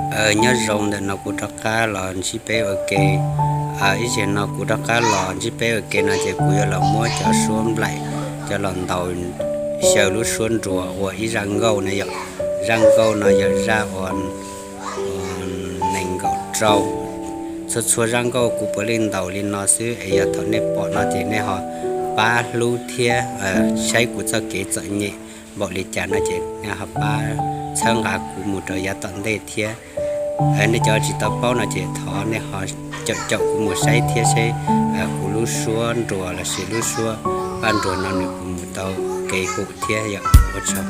Nyob zoo, ntawm no kuv rov qab los ntsib peb ua ke. Ib zaug no kuv rov qab los ntsib peb ua ke no ces kuv yuav los muab cov suab nplaim coj los ntaus xyaw lub suab nruas ua ib zaj nkauj na yom. Zaj nkauj no yog zaj uas nees nkaum rau. Txhua txhua zaj nkauj kuv puav leej ntaus li no xwb es yog thaum nej pom no ces nej ho pab hlub thiab saib kuv txoj kev txom nyem npaum li cas no ces nej ho pab txhawb nqa kuv mus rau yav tom ntej thiab. Nej cov tsis tau paub no ces thov nej ho caum caum kuv mus saib thiab seb kuv lub suab nruas lossis lub suab paj nruas no nws puas mus tau kev hum thiab yom. Ua tsaug.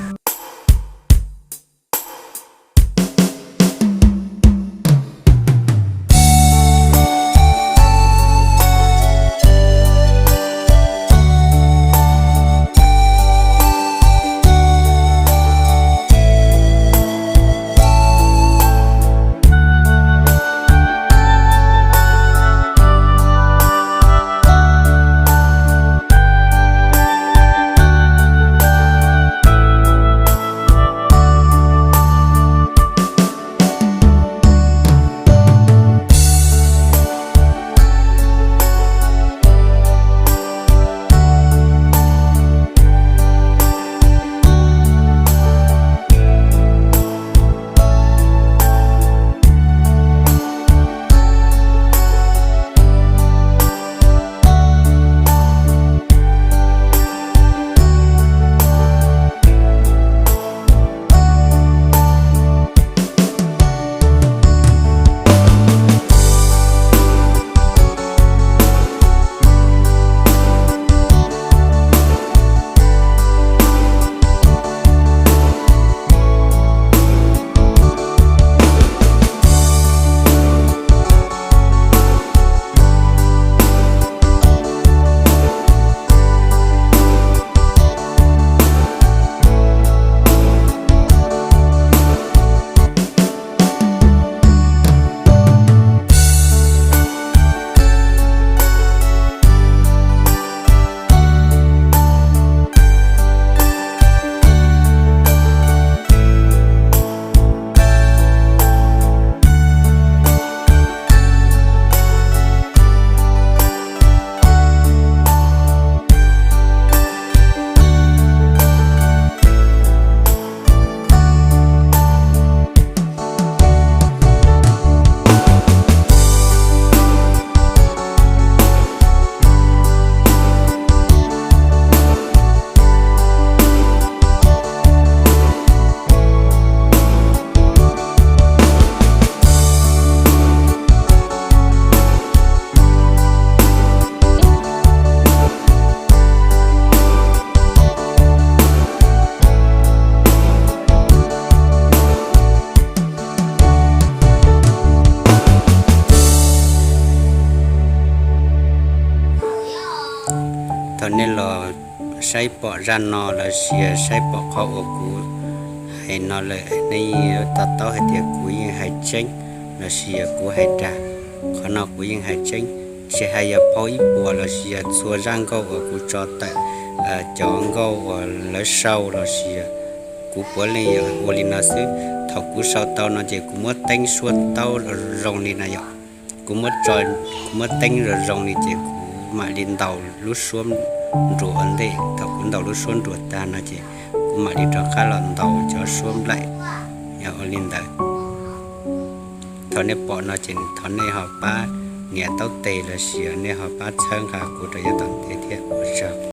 Thaum nej los saib pom zaj no lossis saib pom qhov uas kuv hais no lawm, nej yuav to taub hais tias kuv yeej hais tseeb lossis yog kuv hais dag. Qhov no kuv yeej hais tseeb, tsis hais yog phau ib puas lossis yog txhua zaj nkauj uas kuv tso tawm, cov nkauj uas lawv sau lossis yog kuv puav leej yog ua li no xwb. Thaum kuv sau tau no ces kuv muab teeb suab taub zoo li no yom. Kuv muab, kuv muab teeb zoo zoo li ces kuv mam li ntaus lub suab nruas ua ntej. Thaum kuv ntaus lub suab nruas tag no ces kuv mam li rov qab los ntaus cov suab nplaim. Yog ua li ntawd, thaum nej pom no ces thov nej ho pab nias taub tes lossis nej ho pab txhawb nqa kuv rau yav tom ntej thiab. Ua tsaug.